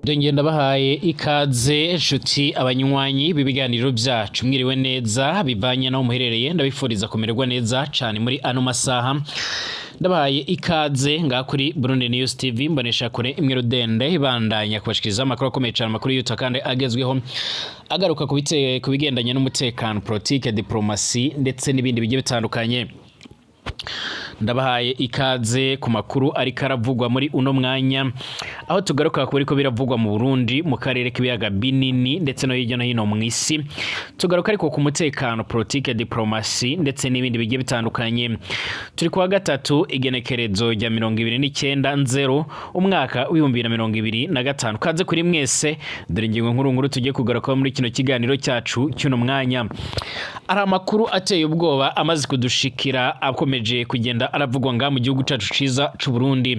Ngenda bahaye ikaze nshuti abanywanyi b'ibiganiro byacu, mwiriwe neza bivanye naho muherereye. Ndabifuriza kumererwa neza cyane muri ano masaha. Ndabahaye ikaze ngaha kuri Burundi News TV, mbonesha kure imwe rudende ibandanya kubashikiriza amakuru akomeye cyane, amakuru yuta kandi agezweho, agaruka ku bigendanye n'umutekano, politike, diplomasi ndetse n'ibindi bigiye bitandukanye. Ndabahaye ikaze ku makuru ariko aravugwa muri uno mwanya, aho tugaruka kuri ko biravugwa mu Burundi, mu karere k'ibiyaga binini ndetse no hirya no hino mu isi. Tugaruka ariko ku mutekano, politike, diplomasi ndetse n'ibindi bigiye bitandukanye. Turi kuwa gatatu, igenekerezo rya 29 nzero umwaka w'2025. Kaze kuri mwese. Dore ingingo nkuru nkuru tugiye kugarukaho muri kino kiganiro cyacu cy'uno mwanya. Hari amakuru ateye ubwoba amaze kudushikira, akomeje kugenda aravugwa ngaha mu gihugu cacu ciza c'u Burundi.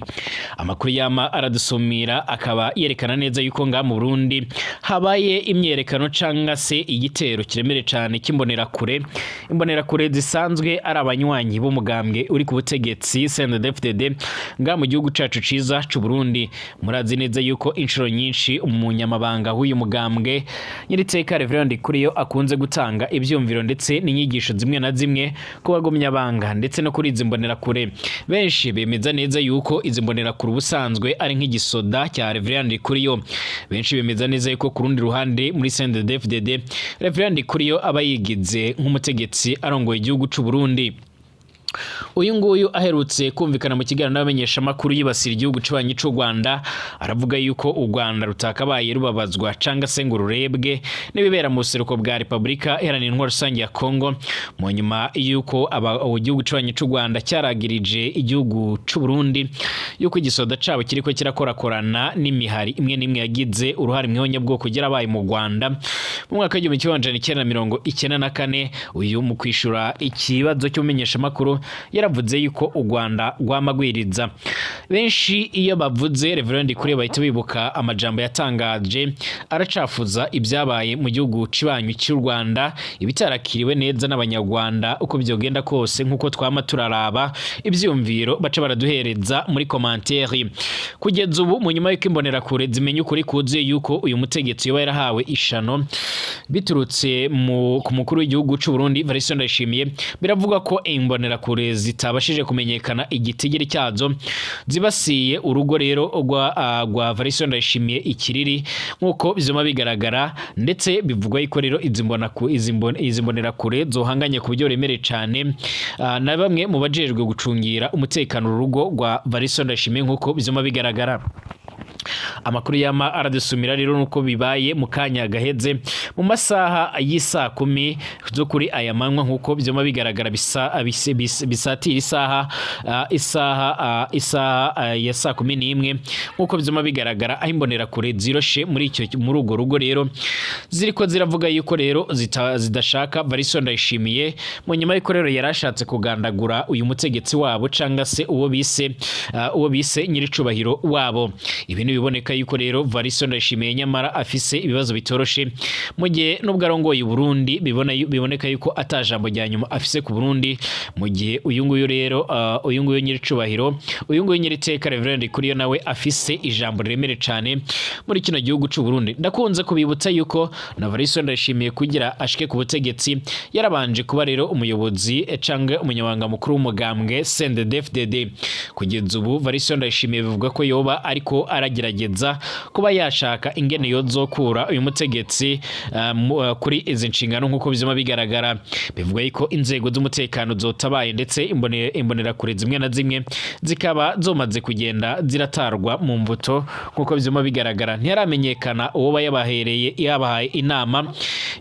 Amakuru yama aradusumira akaba yerekana neza yuko ngaha mu Burundi habaye imyerekano canga se igitero kiremere cane c'imbonerakure, imbonerakure zisanzwe ari abanywanyi b'umugambwe uri ku butegetsi CNDD-FDD ngaha mu gihugu cacu ciza c'u Burundi. Murazi neza yuko inshuro nyinshi umunyamabanga w'uyu mugambwe, nyiriteka Reverend Ndikuriyo, akunze gutanga ivyumviro ndetse n'inyigisho zimwe na zimwe ku bagumyabanga ndetse no kuri izi mbonerakure. Benshi bemeza neza yuko izi mbonerakure ubusanzwe ari nk'igisoda cya Reverend Ndikuriyo. Benshi bemeza neza yuko ku rundi ruhande muri CNDD-FDD Reverend Ndikuriyo aba yigize nk'umutegetsi arongoye igihugu c'u Burundi. Uyu nguyu aherutse kumvikana mu kiganiro n'abamenyeshamakuru yibasira igihugu c'abanyi c'u Rwanda, aravuga yuko u Rwanda rutakabaye rubabazwa canga se ngo rurebwe n'ibibera mu buseruko bwa Repubulika Iharanira Intwaro Rusange ya Kongo, mu nyuma yuko igihugu c'abanyi c'u Rwanda cyaragirije igihugu c'u Burundi yuko igisoda cabo kiriko kirakorakorana n'imihari imwe n'imwe yagize uruhare mw'ihonyabwoko ryarabaye mu Rwanda mu mwaka w'1994. Uyu mu kwishura ikibazo cy'umumenyeshamakuru yaravuze yuko u Rwanda rwamagwiriza. Benshi iyo bavuze Reverend Ndikuriyo bahita bibuka amajambo yatangaje aracafuza ibyabaye mu gihugu cibanyi cy'u Rwanda, ibitarakiriwe neza n'Abanyarwanda uko byogenda kose, nk'uko twama turaraba ivyumviro baca baraduhereza muri commentaire. Kugeza ubu, mu nyuma y'uko imbonerakure zimenya ukuri kuzuye yuko uyu mutegetsi yoba yarahawe ishano biturutse ku mukuru w'igihugu c'u Burundi Evariste Ndayishimiye, biravuga ko imbonerakure zitabashije kumenyekana igitigiri cyazo zibasiye urugo rero rwa Evariste Ndayishimiye ikiriri, nk'uko bizoma bigaragara. Ndetse bivugwa yuko rero izi mbonerakure zohanganye ku buryo buremereye cane na bamwe mu bajejwe gucungira umutekano urugo rwa Evariste Ndayishimiye, nk'uko bizoma bigaragara. Amakuru yama aradusumira rero nuko bibaye mu kanya gaheze, mu masaha y'isaa 10 zo kuri aya manywa, nk'uko byoma bigaragara, bisa bisatira isaha ya saa 11, nk'uko byoma bigaragara, aho imbonerakure ziroshe muri urwo rugo rero ziriko ziravuga yuko rero zidashaka Evariste Ndayishimiye, mu nyuma yuko rero yarashatse kugandagura uyu mutegetsi wabo canga se uwo bise nyiricubahiro wabo. Ibi ntibiboneka yuko rero Evariste Ndayishimiye nyamara afise ibibazo bitoroshe, mu gihe nubwo arongoye Burundi biboneka yuko atajambo rya nyuma afise ku Burundi, mu gihe uyu nguyu rero, uyu nguyu nyiricubahiro, uyu nguyu nyiriteka Reverend Ndikuriyo nawe afise ijambo riremere cane muri kino gihugu c'u Burundi. Ndakunze kubibutsa yuko na Evariste Ndayishimiye kugira ashike ku butegetsi yarabanje kuba rero umuyobozi canke umunyamabanga mukuru w'umugambwe CNDD-FDD. Kugeza ubu Evariste Ndayishimiye bivuga ko yoba ariko aragerageza kuba yashaka ingene yozokura uyu mutegetsi kuri izi nshingano, nk'uko bizima bigaragara. Bivuga yuko inzego z'umutekano zotabaye, ndetse imbonerakure zimwe na zimwe zikaba zomaze kugenda ziratarwa mu mbuto, nk'uko bizima bigaragara. Ntiharamenyekana uwo yabahereye yabahaye inama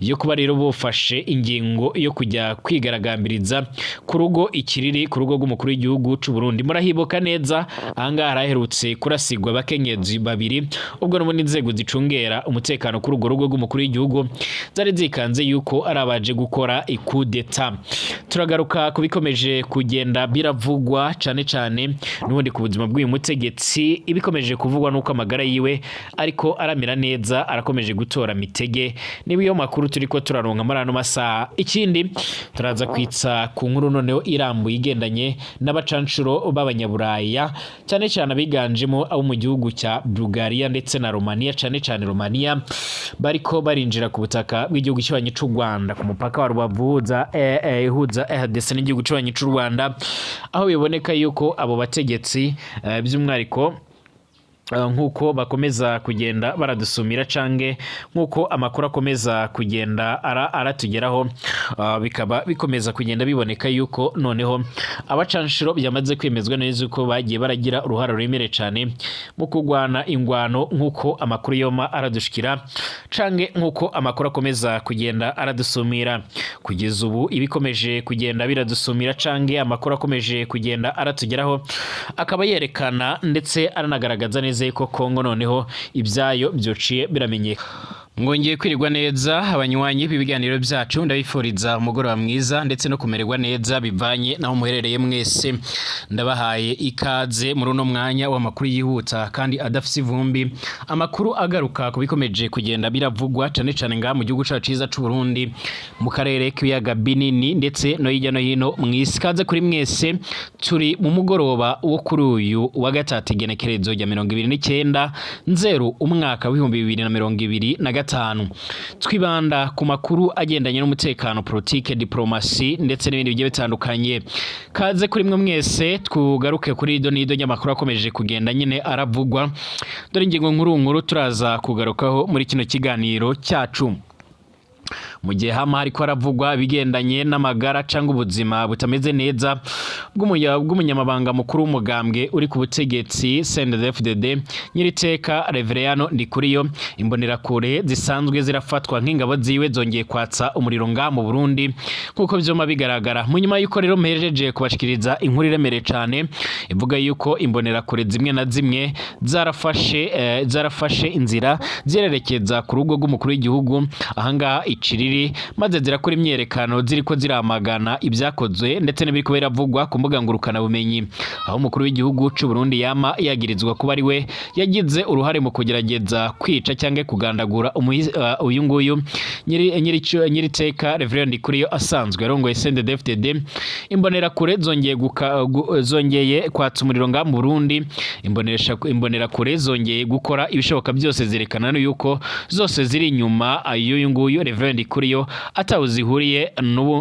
yo kuba rero bufashe ingingo yo kujya kwigaragambiriza ku rugo ikiriri, ku rugo rw'umukuru w'igihugu c'u Burundi. Murahibuka neza, ahangaha haraherutse kurasigwa abakenyezi babiri, ubwo n'ubundi inzego zicungera umutekano kuri urwo rugo rw'umukuru w'igihugu zari zikanze yuko ari abaje gukora ikudeta. Turagaruka ku bikomeje kugenda biravugwa cane cane n'ubundi ku buzima bw'uyu mutegetsi. Ibikomeje kuvugwa nuko amagara yiwe ariko aramera neza, arakomeje gutora mitege. Niba iyo makuru turiko turaronka muri ano masaha. Ikindi, turaza kwitsa ku nkuru noneho irambuye igendanye n'abacanshuro b'Abanyaburaya, cyane cyane abiganjemo abo mu gihugu cya Bulgaria. Bulgaria ndetse na Romania, cane cane Romania, bariko barinjira ku butaka bw'igihugu kibanyi c'u Rwanda ku mupaka wa Rubavu uhuza ihuza RDC n'igihugu kibanyi c'u Rwanda, aho biboneka yuko abo bategetsi by'umwihariko nkuko bakomeza kugenda baradusumira cange nkuko amakuru akomeza kugenda aratugeraho, bikaba bikomeza kugenda biboneka yuko noneho abacanshuro byamaze kwemezwa neza uko bagiye baragira uruhare ruremereye cane mu kurwana ingwano, nkuko amakuru yoma aradushikira cange nkuko amakuru akomeza kugenda aradusumira. Kugeza ubu ibikomeje kugenda biradusumira cange amakuru akomeje kugenda aratugeraho akaba yerekana ndetse aranagaragaza neza ko Kongo noneho ibyayo byociye biramenyekana. Mwongeye kwirirwa neza, abanywanyi b'ibiganiro byacu. Ndabifuriza umugoroba mwiza ndetse no kumererwa neza bivanye naho muherereye mwese. Ndabahaye ikaze muri uno mwanya w'amakuru yihuta kandi adafise ivumbi, amakuru agaruka ku bikomeje kugenda biravugwa cane cane ngaha mu gihugu cacu ciza c'u Burundi, mu karere k'ibiyaga binini ndetse no hirya no hino mw'isi. Ikaze kuri mwese. Turi mu mugoroba wo kuri uyu wa gatatu, igenekerezo rya 29 Nzero umwaka w'2025. Twibanda ku makuru agendanye n'umutekano, politike, diplomasi ndetse n'ibindi bigiye bitandukanye. Kaze kuri mwe mwese, tugaruke kuri ido n'ido ry'amakuru akomeje kugenda nyine aravugwa. Dore ingingo nkuru nkuru turaza kugarukaho muri kino kiganiro cyacu. Mu gihe hama hariko haravugwa ibigendanye n'amagara cyangwa ubuzima butameze neza bw'umunyamabanga mukuru w'umugambwe uri ku butegetsi CNDD-FDD, nyiriteka Reveriyano Ndikuriyo, imbonerakure zisanzwe zirafatwa nk'ingabo ziwe zongeye kwatsa umuriro nga mu Burundi, nk'uko vyoma bigaragara. Mu nyuma y'uko rero mpejeje kubashikiriza inkuru iremereye cane ivuga yuko imbonerakure zimwe na zimwe zarafashe inzira zirerekeza ku rugo rw'umukuru w'igihugu ahangaha iciriri, maze zirakora imyerekano ziriko ziramagana ibyakozwe ndetse n'ibiriko biravugwa ku mbuga ngurukana bumenyi, aho umukuru w'igihugu c'u Burundi yama yagirizwa kuba ari we yagize uruhare mu kugerageza kwica cyangwa kugandagura uyu nguyu nyiriteka Reverend Ndikuriyo asanzwe arongoye CNDD-FDD. Imbonerakure zongeye kwatsa umuriro nga mu Burundi. Imbonerakure zongeye gukora ibishoboka byose zerekana yuko zose ziri inyuma y'uyu nguyu Reverend Ndikuriyo, ataho zihuriye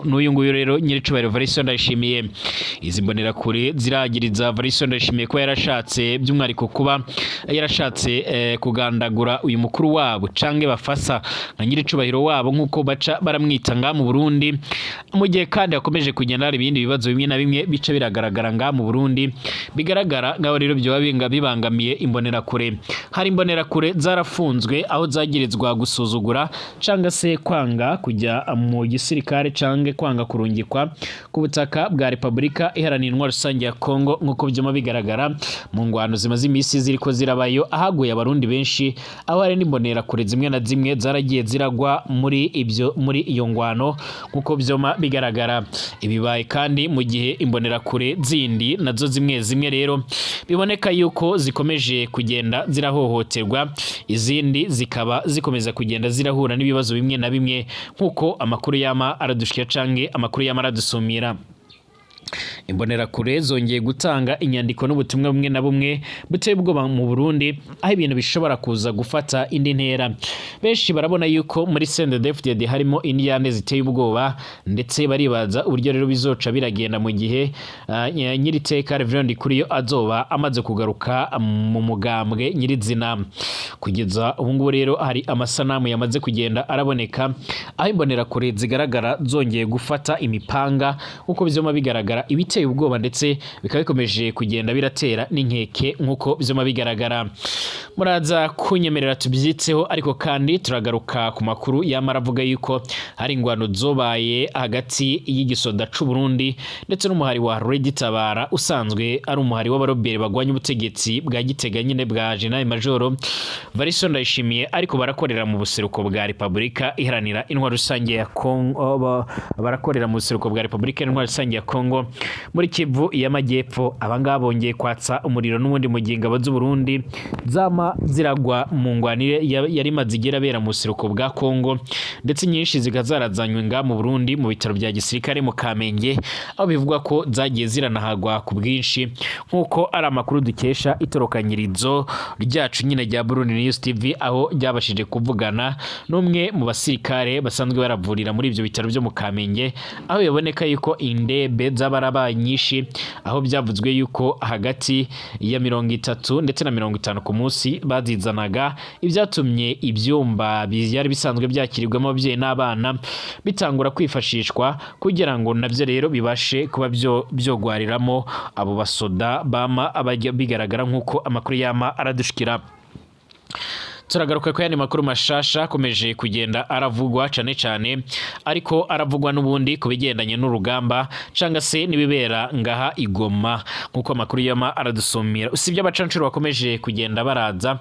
n'uyu nguyu rero nyiricubahiro Varisto Ndayishimiye. Izi mbonerakure ziragiriza Varisto Ndayishimiye kuba yarashatse, by'umwihariko kuba yarashatse kugandagura uyu mukuru wabo canke bafasa nka nyiricubahiro wabo, nk'uko baca baramwita nga mu Burundi. Mu gihe kandi hakomeje kugenda hari ibindi bibazo bimwe na bimwe bica biragaragara nga mu Burundi, bigaragara ngaho rero byoba bibangamiye imbonerakure. Hari imbonerakure zarafunzwe aho zagirizwa gusuzugura canga se kwanga kujya mu gisirikare canke kwanga kurungikwa ku butaka bwa Repubulika Iharanira Intwaro Rusange ya Kongo, nk'uko byuma bigaragara mu ngwano zimaze iminsi ziriko zirabayo, ahaguye abarundi benshi, aho hari n'imbonerakure zimwe na zimwe zaragiye ziragwa muri iyo ngwano, nk'uko byoma bigaragara. Ibibaye kandi mu gihe imbonerakure zindi nazo zimwe zimwe rero biboneka yuko zikomeje kugenda zirahohoterwa, izindi zikaba zikomeza kugenda zirahura n'ibibazo bimwe na bimwe, nk'uko amakuru yama aradushikira canke amakuru yama aradusumira. Imbonerakure zongeye gutanga inyandiko n'ubutumwa bumwe na bumwe buteye ubwoba mu Burundi, aho ibintu bishobora kuza gufata indi ntera. Benshi barabona yuko muri CNDD-FDD harimo indiyane ziteye ubwoba, ndetse baribaza uburyo rero bizoca biragenda mu gihe nyiriteka Reverend Ndikuriyo azoba amaze kugaruka mu mugambwe nyirizina. Kugeza ubu ngubu rero hari amasanamu yamaze kugenda araboneka aho imbonerakure zigaragara zongeye gufata imipanga, nk'uko vyoma bigaragara, ibiteye ubwoba ndetse bikaba bikomeje kugenda biratera n'inkeke, nk'uko vyoma bigaragara. Muraza kunyemerera tubyitseho, ariko kandi turagaruka ku makuru yamara avuga yuko hari ingwano zobaye hagati y'igisoda c'u Burundi ndetse n'umuhari wa Red Tabara, usanzwe ari umuhari w'abarobere bagwanya ubutegetsi bwa Gitega nyine bwa General Major Varisto Ndayishimiye, ariko barakorera mu buseruko bwa Repubulika Iharanira Intwaro Rusange ya Kongo, barakorera mu buseruko bwa Repubulika Intwaro Rusange ya Kongo. Muri Kivu y'Amajyepfo, abangaba bongeye kwatsa umuriro n'ubundi mu gihe ingabo z'u Burundi zama ziragwa mu ngwanire yari imaze igera abera mu buseruko bwa Kongo, ndetse nyinshi zikaba zarazanywe nga mu Burundi mu bitaro bya gisirikare mu Kamenge, aho bivugwa ko zagiye ziranahagwa ku bwinshi, nk'uko ari amakuru dukesha itorokanyirizo ryacu nyine rya Burundi News TV, aho ryabashije kuvugana n'umwe mu basirikare basanzwe baravurira muri ibyo bitaro byo mu Kamenge, aho biboneka yuko indembe z'abarabaye nyinshi, aho byavuzwe yuko hagati ya 30 ndetse na 50 ku munsi bazizanaga, ibyatumye ibyumba byari bisanzwe byakirirwamo ababyeyi n'abana bitangura kwifashishwa kugira ngo nabyo rero bibashe kuba byo byogwariramo abo basoda bama abajya bigaragara, nk'uko amakuru yama aradushikira. Turagaruka ko yandi makuru mashasha akomeje kugenda aravugwa cane cane, ariko aravugwa n'ubundi ku bigendanye n'urugamba canga se n'ibibera ngaha igoma, nk'uko amakuru yama aradusumira. Usibye abacancuro bakomeje kugenda baraza,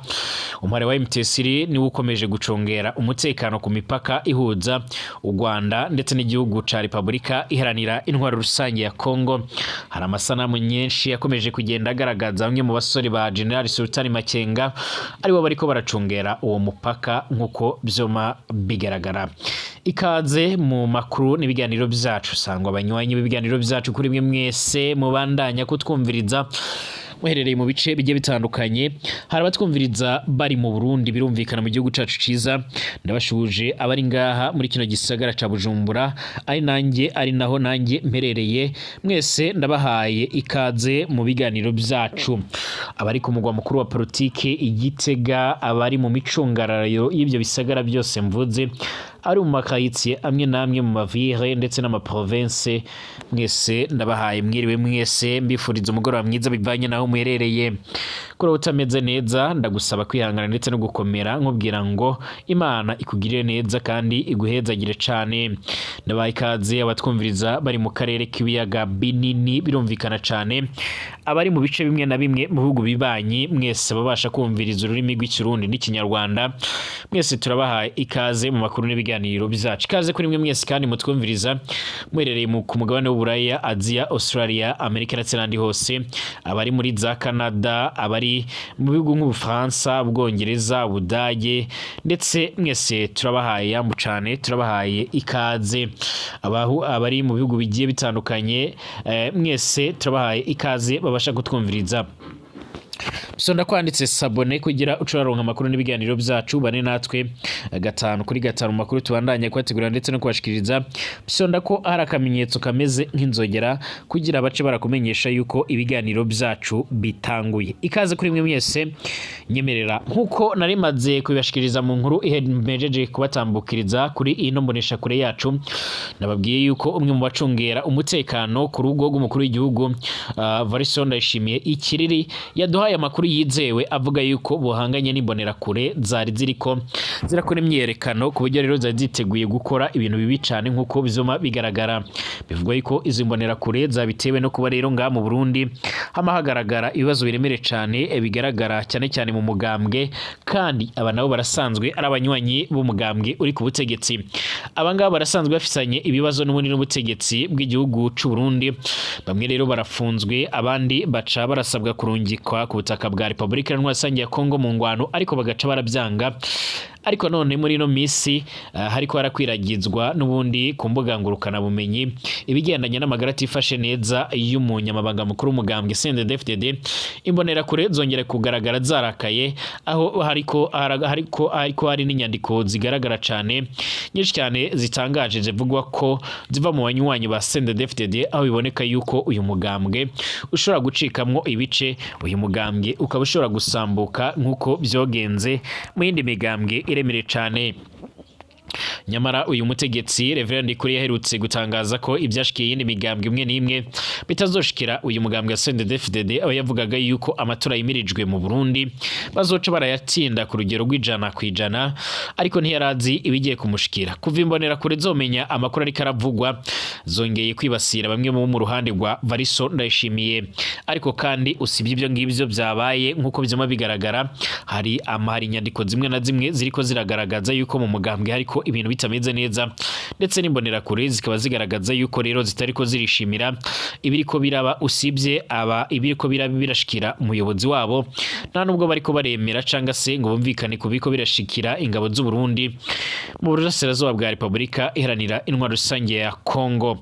umubare wa M23 niwo ukomeje gucungera umutekano ku mipaka ihuza u Rwanda ndetse n'igihugu ca Repubulika Iharanira Intwaro Rusange ya Kongo. Hari amasanamu nyinshi yakomeje kugenda agaragaza bamwe mu basore ba General Sultani Makenga aribo bariko baracungera uwo mupaka, nk'uko vyoma bigaragara. Ikaze mu makuru n'ibiganiro byacu, sangwa abanywanyi b'ibiganiro byacu, kuri mwe mwese mubandanya kutwumviriza muherereye mu bice bigiye bitandukanye. Hari abatwumviriza bari mu Burundi, birumvikana mu gihugu cacu ciza, ndabashuje abari ngaha muri kino gisagara ca Bujumbura, ari nanjye ari naho nanjye mperereye, mwese ndabahaye ikaze mu biganiro byacu. Abari ku mugwa mukuru wa politike Igitega, abari mu micungararo y'ibyo bisagara byose mvuze, ari mu makayitsiye amwe n'amwe, mu mavire ndetse n'amaprovince, mwese ndabahaye mwiriwe, mwese mbifuriza umugoroba mwiza bivanye naho muherereye. Kuri wowe utameze neza, ndagusaba kwihangana ndetse no gukomera, nkubwira ngo Imana ikugirire neza kandi iguhezagire cane. Ndabaha ikaze abatwumviriza bari mu karere k'ibiyaga binini, birumvikana cane abari mu bice bimwe na bimwe mu bihugu bibanyi, mwese babasha kumviriza ururimi rw'Ikirundi n'Ikinyarwanda, mwese turabahaye ikaze mu makuru n'ibiganiro byacu. Ikaze kuri mwe mwese kandi mutwumviriza muherereye ku mugabane w'Uburaya, Aziya, Australia, Amerika ndetse n'ahandi hose, abari muri za Canada, abari mu bihugu nk'Ubufaransa, Ubwongereza, Ubudage, ndetse mwese turabahaye yambu cane, turabahaye ikaze. Abahu abari mu bihugu bigiye bitandukanye, mwese turabahaye ikaze babasha kutwumviriza. So ndakwanditse s'abonner kugira ucuraronka amakuru n'ibiganiro byacu, bane natwe gatanu kuri gatanu mu makuru tubandanya kubategurira ndetse no kubashikiriza. Sonda ko hari akamenyetso kameze nk'inzogera kugira bace barakumenyesha yuko ibiganiro byacu bitanguye. Ikaze kuri mwe mwese. Nyemerera, nkuko nari maze kubibashikiriza mu nkuru ihemejeje kubatambukiriza kuri ino mbonesha kure yacu, nababwiye yuko umwe mu bacungera umutekano ku rugo rw'umukuru w'igihugu, Varison Ndayishimiye Ikiriri, yaduhaye amakuru yizewe avuga yuko buhanganye n'imbonerakure zari ziriko zirakora imyiyerekano, ku buryo rero zari ziteguye gukora ibintu bibi cane, nk'uko bizoma bigaragara. Bivugwa yuko izi mbonerakure zabitewe no kuba rero ngaha mu Burundi hama hagaragara ibibazo biremere cane, bigaragara cyane cyane mu mugambwe, kandi aba nabo barasanzwe ari abanywanyi b'umugambwe uri ku butegetsi. Aba ngaba barasanzwe bafitanye ibibazo n'ubundi n'ubutegetsi bw'igihugu c'u Burundi. Bamwe rero barafunzwe, abandi baca barasabwa kurungikwa ku butaka bwa Repubulika Iharanira Rusange ya Kongo mu ngwano, ariko bagaca barabyanga. Ariko none muri ino misi hariko harakwiragizwa n'ubundi ku mbuga ngurukana bumenyi ibigendanye n'amagara atifashe neza y'umunyamabanga mukuru w'umugambwe CNDD-FDD, imbonerakure zongera kugaragara zarakaye, aho hariko hari n'inyandiko zigaragara cane nyinshi cyane zitangaje, zivugwa ko ziva mu banywanyi ba CNDD-FDD, aho biboneka yuko uyu mugambwe ushobora gucikamwo ibice, uyu mugambwe ukaba ushobora gusambuka nk'uko vyogenze mu yindi migambwe iremereye cane. Nyamara uyu mutegetsi Reverend Ndikuri yaherutse gutangaza ko ibyashikiye iyindi migambwe imwe n'imwe bitazoshikira uyu mugambwe wa CNDD-FDD, aho yavugaga yuko amatora yimirijwe mu Burundi bazoca barayatsinda ku rugero rw'100%, ariko ntiyarazi ibigiye kumushikira. Kuva imbonera kure zomenya amakuru ariko aravugwa, zongeye kwibasira bamwe mu ruhande rwa Variso Ndayishimiye. Ariko kandi usibye ibyo ngibyo byabaye, nk'uko byama bigaragara, hari inyandiko zimwe na zimwe ziriko ziragaragaza yuko mu mugambwe hariko ibintu bitameze neza, ndetse n'imbonerakure zikaba zigaragaza yuko rero zitariko zirishimira ibiriko biraba. Usibye aba ibiriko biraba birashikira umuyobozi wabo, nta nubwo bariko baremera canga se ngo bumvikane ku biriko birashikira ingabo z'u Burundi mu burasirazuba bwa Repubulika Iharanira Intwaro Rusange ya Kongo.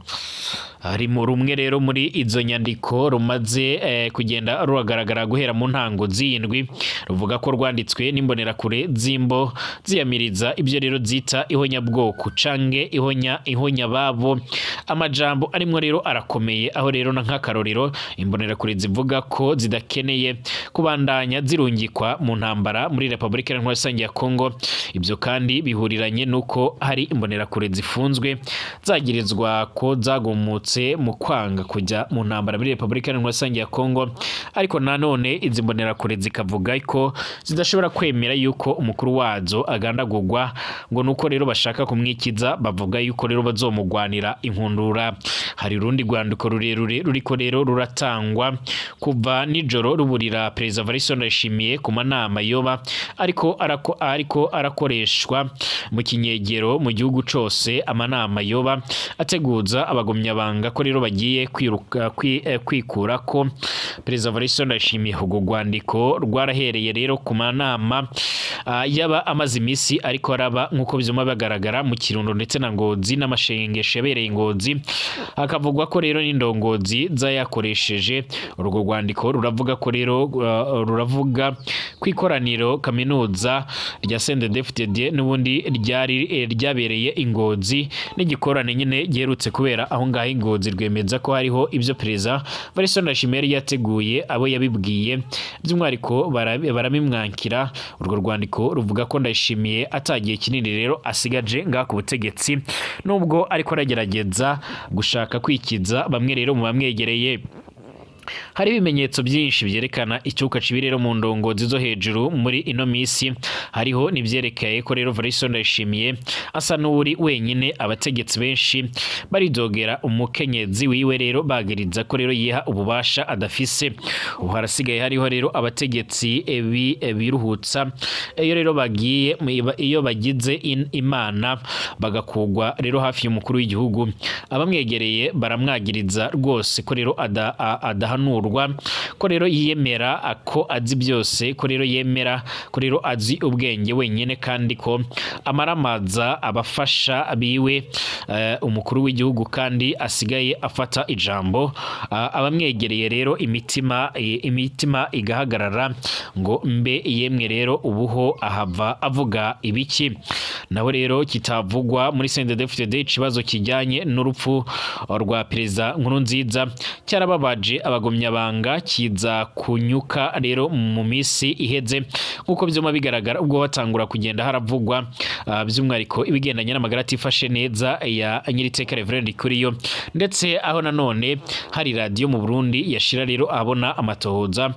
Hari mu rumwe rero muri izo nyandiko rumaze kugenda ruragaragara guhera mu ntango z'indwi, ruvuga ko rwanditswe n'imbonerakure z'imbo ziyamiriza ibyo rero zita ihonyabwoko cange ihonyababo. Amajambo arimwo rero arakomeye, aho rero na nk'akarorero imbonerakure zivuga ko zidakeneye kubandanya zirungikwa mu ntambara muri Repubulika Iharanira Rusange ya Kongo. Ibyo kandi bihuriranye nuko hari imbonerakure zifunzwe zagirizwa ko zagumutse mu kwanga kujya mu ntambara muri Repubulika Iharanira Rusange ya Kongo. Ariko nanone izi mbonerakure zikavuga ko zidashobora kwemera yuko umukuru wazo agandagurwa ngo nuko rero bashaka kumwikiza. Bavuga yuko rero bazomugwanira inkundura. Hari urundi rwandiko rurerure ruriko rero ruratangwa kuva nijoro, ruburira Perezida Evariste Ndayishimiye ku manama yoba ariko arakoreshwa mu kinyegero mu gihugu cose, amanama yoba ateguza abagumyabanga ko rero bagiye kwiruka kwikura ko Perezida Evariste Ndayishimiye. Urwo rwandiko rwarahereye rero ku manama yaba amaze imisi ariko araba, nk'uko bizuma bagaragara mu Kirundo ndetse na Ngozi, n'amashengesho yabereye i Ngozi, hakavugwa ko rero n'indongozi zayakoresheje. Urwo rwandiko ruravuga ko rero ruravuga ku ikoraniro kaminuza rya CNDD-FDD n'ubundi ryari ryabereye i Ngozi, n'igikorane nyine giherutse kubera aho ngaho i Ngozi. Rwemeza ko hariho ibyo Perezida Evariste Ndayishimiye yari yateguye, abo yabibwiye by'umwihariko barabimwankira. Urwo rwandiko ruvuga ko Ndayishimiye atagiye kinini rero asigaje ngaha ku butegetsi, nubwo ariko aragerageza gushaka kwikiza bamwe rero mu bamwegereye. Hari ibimenyetso byinshi byerekana icyuka kibi rero mu ndongozi zo hejuru muri ino misi. Hariho n'ivyerekeye ko rero Evariste Ndayishimiye asa n'uri wenyine. Abategetsi benshi baridogera umukenyezi wiwe rero, bagiriza ko rero yiha ububasha adafise. Ubu harasigaye hariho rero abategetsi biruhutsa iyo rero bagiye iyo bagize imana bagakugwa rero hafi y'umukuru w'igihugu. Abamwegereye baramwagiriza rwose ko rero adahanurwa, ko rero yiyemera ko azi byose, ko rero yemera ko rero azi ubwenge wenyine, kandi ko amaramaza abafasha biwe. Umukuru w'igihugu kandi asigaye afata ijambo, abamwegereye rero imitima igahagarara ngo mbe yemwe rero ubuho ahava avuga ibiki? Naho rero kitavugwa muri CNDD-FDD, ikibazo kijyanye n'urupfu rwa Perezida Nkurunziza cyarababaje abagumyabanga, kiza kunyuka rero mu misi iheze, nk'uko byuma bigaragara ubwo batangura kugenda haravugwa by'umwihariko ibigendanye n'amagara atifashe neza ya nyiriteka Reverend Kuriyo, ndetse aho nanone hari radiyo mu Burundi yashira rero abona amatohoza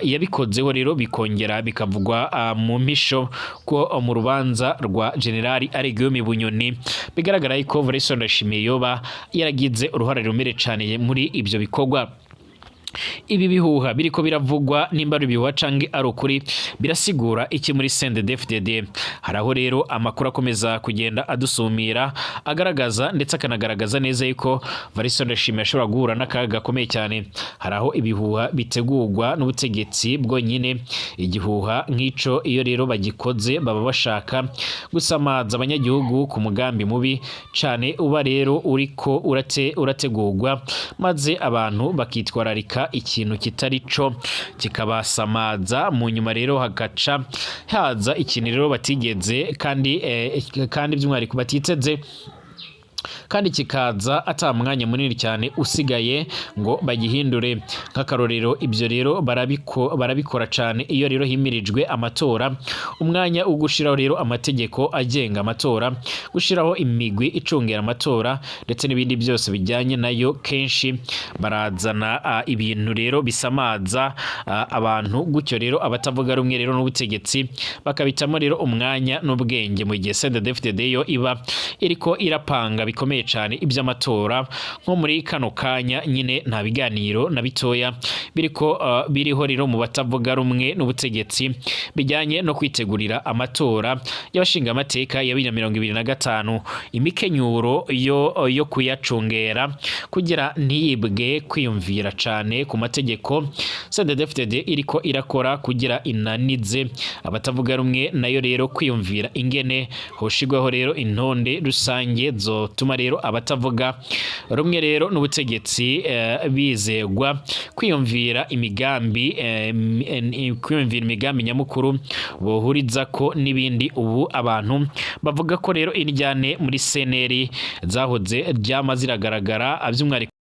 yabikozeho rero, bikongera bikavugwa mu mpisho ko mu rubanza rwa Generali Aregiyome Bunyoni bigaragara yuko Evariste Ndayishimiye yoba yaragize uruhare rumere cyane muri ibyo bikorwa. Ibi bihuha biriko biravugwa, nimba ari ibihuha canke ari ukuri, birasigura iki muri CNDD-FDD? Hari aho rero amakuru akomeza kugenda adusumira, agaragaza ndetse akanagaragaza neza yuko Evariste Ndayishimiye ashobora guhura n'akaga gakomeye cyane. Hari aho ibihuha bitegurwa n'ubutegetsi bwonyine. Igihuha nk'ico iyo rero bagikoze baba bashaka gusamaza abanyagihugu ku mugambi mubi cane uba rero uriko urategurwa, maze abantu bakitwararika ikintu kitari co kikabasamaza. Mu nyuma rero hagaca haza ikintu rero batigeze kandi by'umwihariko batiteze, kandi kikaza ata mwanya munini cyane usigaye ngo bagihindure. Nk'akarorero, ibyo rero barabikora cyane iyo rero himirijwe amatora. Umwanya wo gushiraho rero amategeko agenga amatora, gushiraho imigwi icungera amatora ndetse n'ibindi byose bijyanye nayo, kenshi barazana ibintu rero bisamaza abantu gutyo rero abatavuga rumwe rero n'ubutegetsi bakabitamo rero umwanya n'ubwenge, mu gihe CNDD-FDD yo iba iriko irapanga. bikomeye cane iby'amatora. Nko muri kano kanya nyine nta biganiro na bitoya biriko biriho rero mu batavuga rumwe n'ubutegetsi bijyanye no kwitegurira amatora y'abashingamateka ya 2025. Imikenyuro yo kuyacungera kugira ntiyibwe, kwiyumvira cane ku mategeko CNDD-FDD iriko irakora kugira inanize abatavuga rumwe nayo rero, kwiyumvira ingene hoshigwaho rero intonde rusange zotuma rero abatavuga rumwe rero n'ubutegetsi bizegwa, kwiyumvira imigambi nyamukuru bohurizako n'ibindi. Ubu abantu bavuga ko rero indyane muri CNL zahoze ryama ziragaragara by'umwihariko.